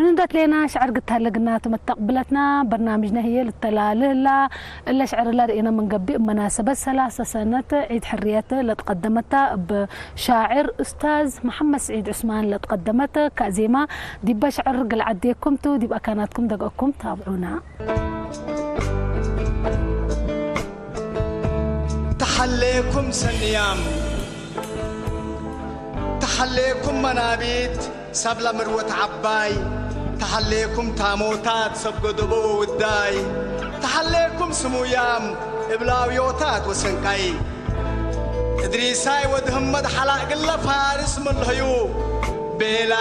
ንንደት ሌና ሽዕር ግታለግና ተመተቕብለትና በርናምጅና ህየ ልተላልህላ እለ ሽዕርላ ርኤና መንገቢ እመናሰበት ሰላሳ ሰነት ዒድ ሕርየት ለትቀደመታ እብ ሻዕር ኡስታዝ መሓመድ ስዒድ ዑስማን ለትቀደመት ካዜማ ዲበ ሽዕር ግልዓዴኩም ቱ ዲብ ኣካናትኩም ደግእኩም ታብዑና። ተሓሌኩም ሰንያም ተሓሌኩም መናቢት ሳብላ ምርወት ዓባይ ተሓሌኩም ታሞታት ሰብ ገደቦ ወውዳይ ተሓሌኩም ስሙያም እብላውዮታት ወሰንቃይ እድሪሳይ ወድ ህመድ ሓላቅ ግለ ፋርስ መለህዩ ቤላ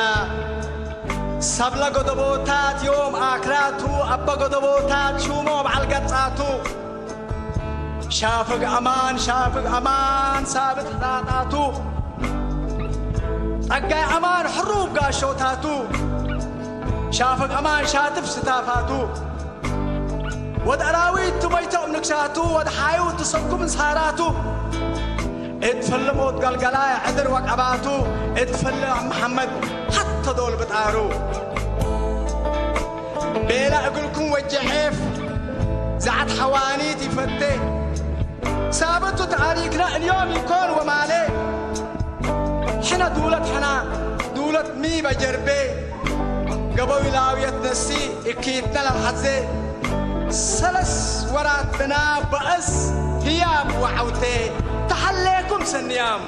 ሳብላ ገደቦታት ዮም ኣክራቱ ኣባ ገደቦታት ሹሞ በዓል ገጻቱ ሻፍግ ኣማን ሻፍግ ኣማን ሳብት ሕጣጣቱ ጸጋይ ኣማን ሕሩብ ጋሾታቱ ሻፍግ ኣማን ሻትፍ ስታፋቱ ወድ ኣራዊት ትመይቶም ንግሳቱ ወድ ሓዩ ትሰኩም እንሳራቱ እትፍል ሞት ገልገላ ዕድር ወቀባቱ እትፍል መሓመድ ሓተዶል ብጣሩ ቤላ እግልኩም ወጀዔፍ ዛዓት ሓዋኒት ይፈቴ ሳብቱ ተኣሪክና እንዮም ይኮን ወማሌ ሕነ ዱለት ሕና ዱለት ሚ በጀርቤ ገበዊ ላውየት ነሲ እኪትነ ለልሓዜ ሰለስ ወራት ብና በእስ ህያም ወዓውቴ ተሓሌኩም ሰንያም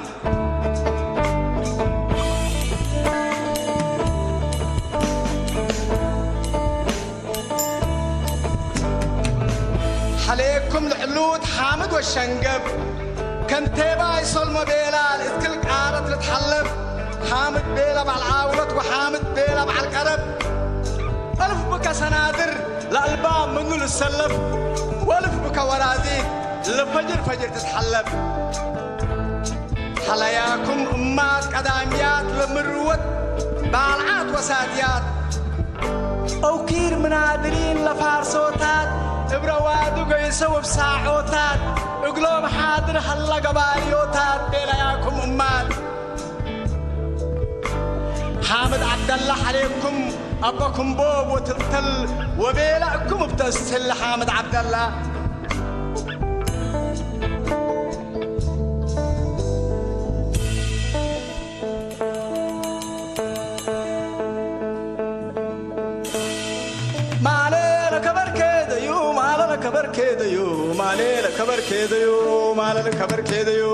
ሓሌኩም ልዕሉት ሓምድ ወሸንገብ ከንቴባ ይሶልሞ ቤላ ልእትክል ቃረት ልትሓለብ ሓምድ ቤላ በዓል ዓውለት ወሓምድ ቤላ በዓል ቀረብ እልፍ ብከ ሰናድር ለአልባ ምኑ ልሰለፍ ወእልፍ ብከ ወራዚት ለፈጅር ፈጅር ትትሓለብ ሓለያኩም እማት ቀዳምያት ለምርወት ባልዓት ወሳትያት ኦውኪር ምናድሪን ለፋርሶታት እብረዋዱ ገይሰው እብሳዖታት እግሎም ሓድር ሀላ ገባልዮታት ቤላያኩም እማት ሓምድ ዓብደላ ሓሌኩም ኣቦኩም ቦብ ወትልተል ወቤላ እኩም እብተስትል ሓምድ ዓብደላ ማለ ለከበርኬ ደዩ ማለ ለከበርኬ ደዩ ማለ ለከበርኬ ደዩ ማለ ለከበርኬ ደዩ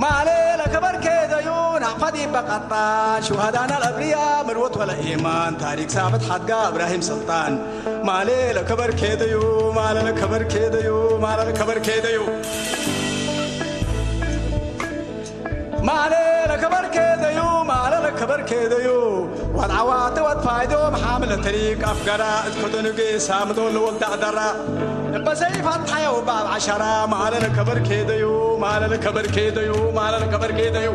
ማለ ለከበርኬ ደዩ ናፋዲ በቀጣ ሹሃዳና ለብሪያ ምርወት ወለ ኢማን ታሪክ ሳብት ሓድጋ እብራሂም ስልጣን ማሌ ለከበርኬ ደዩ ማለ ለከበርኬ ደዩ ማለ ለከበርኬ ደዩ ማለ ለከበርኬ ደዩ ማለ ለከበርኬ ደዩ ወድዓዋተ ወድፋይዶ መሓምለ ተሪቅ ኣፍጋራ እትከተኑጌ ሳምዶ ለወልዳ ኣዳራ እበሰይ ፋንታዮ ባብ ዓሻራ ማለ ለከበርኬ ደዩ ማለ ለከበርኬ ደዩ ማለ ለከበርኬ ደዩ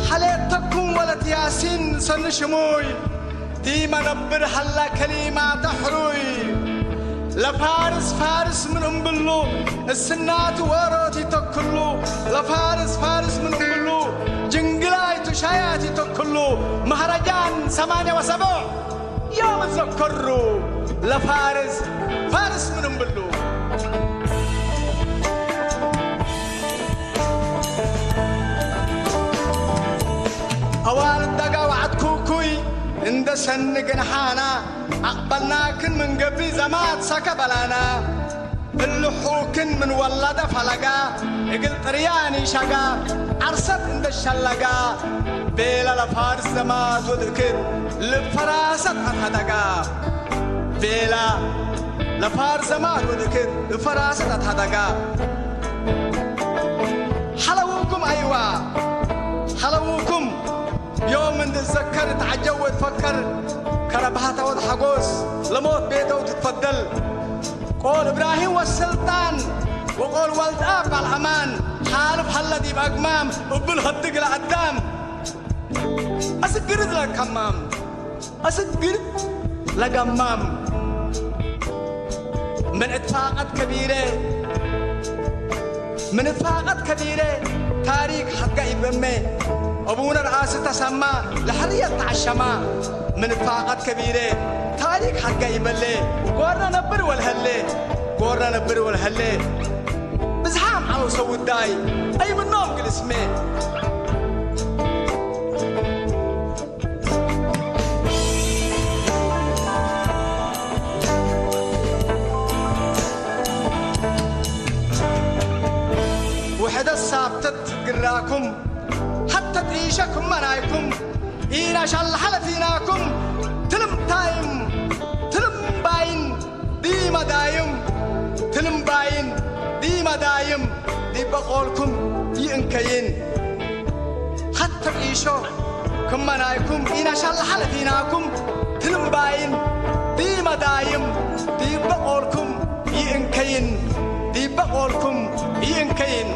ሓሌተኩም ወለት ያሲን ሰኒ ሽሙይ ዲመ ነብር ሀላ ከሊማተ ሕሩይ ለፋርስ ፋርስ ምን እምብሉ እስናቱ ወሮት ይተክሉ ለፋርስ ፋርስ ምን እምብሉ ጅንግላይቱ ሻያት ይተክሉ መህረጃን ሰማንያ ወሰብዕ ዮም ዘከሩ ለፋርስ ፋርስ ምን እምብሉ ኣዋልድ ዳጋ ወዓት ኩኩይ እንደ ሰኒ ግንሓና ኣቕበልናክን ምን ገቢ ዘማት ሰከ በላና እልሑክን ምን ወለደ ፈለጋ እግል ጥርያን ይሸጋ ዓርሰት እንደ ሸለጋ ቤላ ለፋርስ ዘማት ወድእክት ልፈራሰት ኣትሃደጋ ቤላ ለፋርስ ዘማት ወድእክት ልፈራሰት ኣትሃደጋ ሓለውኩም ኣይዋ ሓለውኩም يوم من تتذكر تعجب وتفكر كربهة والحقوس لموت بيته وتتفضل قول إبراهيم والسلطان وقول والد أب الأمان حالف هلا دي بأقمام وبالهدق لقدام أسقرد لك كمام أسقرد لقمام ምንትፋቐት ከቢረ ምንትፋቐት ከቢረ ታሪክ ሓጋ ይበመ ኣቡነ ርኣሲ ተሰማ ለሕርየት ተዓሸማ። ምንትፋቐት ከቢረ ታሪክ ሓጋ ይበለ ጎረ ነብር ወልሀለ ጎረ ነብር ወልሀለ ብዝሓም ዓውሰ ውዳይ ኣይምኖም ግልስሜ። ውሕደት ሳብተት ግራኩም ሓተት ኢሸ ክመናይኩም ኢና ሻል ሓለፊናኩም ትልምታይም ትልምባይን ዲመዳይም ትልምባይን ዲመዳይም ዲበቆልኩም ይእንከይን ሓተት ኢሾ ክመናይኩም ኢና ሻል ሓለፊናኩም ትልምባይን ዲመዳይም ዲበቆልኩም ይእንከይን ዲበቆልኩም ይእንከይን።